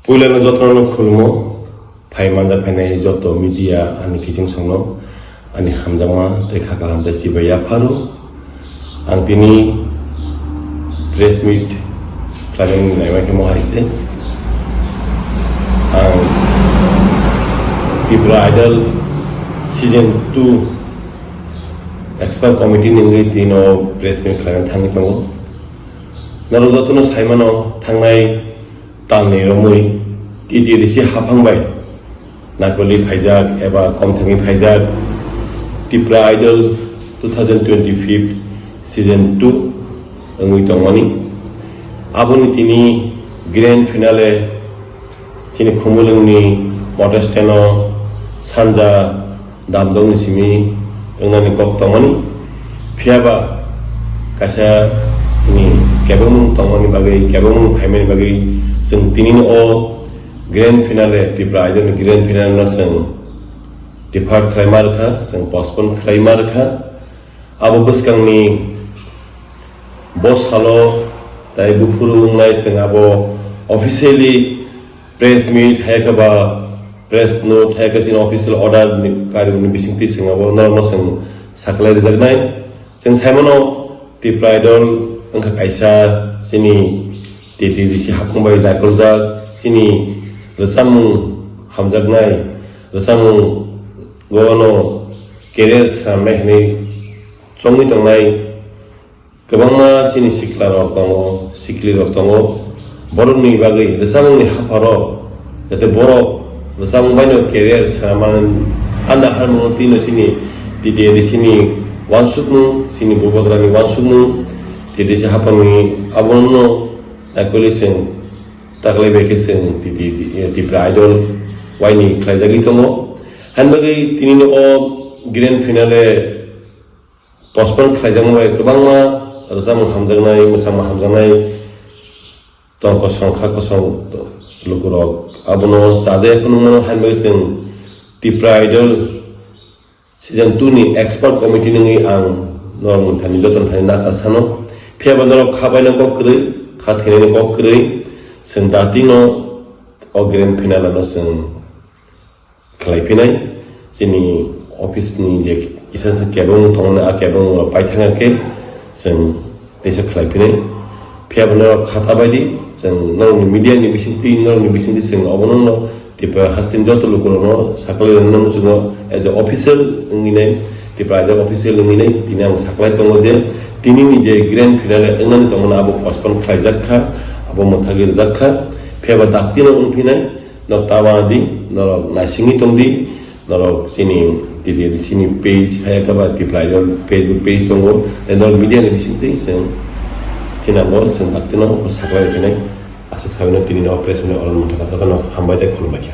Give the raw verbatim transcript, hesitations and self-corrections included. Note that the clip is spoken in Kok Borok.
Puilano jotono khulmo, phai manja phainai joto media ani kiching songno ani hamjakma tei kha kaham tei chibai yapharo. Ang tini press meet khlaimani naima khe mo hai se. Ang Tripura Idol season two expert committee ni wngwi tino press meet khlaina thangwi tongo. Norok jotono saimano thangnai Talni romwi T T A D C haphang bai naikoli phaijak eba komthangwi phaijak Tripura Idol two thousand twenty-five season two wngwi tongmani. Aboni tini grand finale chini Khumulwngni motor stand-o sanja damdokni simi wngnani kok tongmani. Phiyaba kaisa chini kebengmung tongmani bagwi, kebengmung phaimani bagwi chwng tinini o grand finale, Tripura Idol ni grand finale no chwng defer khlai ma rwkha, chwng postpone khlai ma rwkha. Abo bwskangni bo salo tai buphuru wngnai chwng abo officially press meet, hai khe ba press note, hai khe chini official order ni kariyokni bisingtwi chwng abo norokno chwng saklai rwjaknai. Chwng saimano Tripura Idol wngkha kaisa chini T T A D C haphang bai daikorjak chini rwchapmung hamjaknai, rwchapmung gono career swnamnai hinwi chongwi tongnai. Kwbangma chini sikla rok tongo, sikli rok tongo. Borokni bagwi rwchapmungni hapharo, jate borok rwchapmung baino career swnamani handa harmung tino chini T T A D C ni uansukmung, chini bubagrani uansukmung, T T A D C haphangni abono naikoli chwng taklai bai khe chwng T T A D, Tripura Idol waini khlaijagwi tongo. Hain bagwi tinini o grand finale postpone khlaijakma bai kwbangma rwchapmung hamjaknai, mwsamung hamjaknai tong kosong kha kosong lukurok abono chajak phunukmano, hain bagwi chwng Tripura Idol season two ni expert committee nungwi ang norok thani joto thani nakar sano. Phiyaba norok kha baino kok kwrwi, kha thwinaini kok kwrwi, chwng datino o grand finale no chwng khlai phinai. Chini office ni je kisa se kebeng tongo, a kebeng rok paithak khe chwng teisa khlai phinai. Phiyaba norok khata bai di, chwng norokni media ni bisingtwi, norokni bisingtwi chwng obono no Tripura hasteni joto lukurokno saklai rwna muchungo as a official wngwi nai, Tripura as a official wngwi nai, tini ang saklai tongo je tini ni je grand finale wngnani tongmani abo postpone khlaijak kha, abo mwthagwi rwjak kha. Phiyaba daktino wng phinai, norok ta wana di, norok naisingwi tong di, norok chini T T A D C ni page, hai khe ba Tripura Idol Facebook page tongo, tei norok media ni bisingtwi chwng thinango, chwng daktino saklai rwphinai. Aswk sabino tini no press meet ni oro mwthangkha, jotono hambai tei khulumbai kha.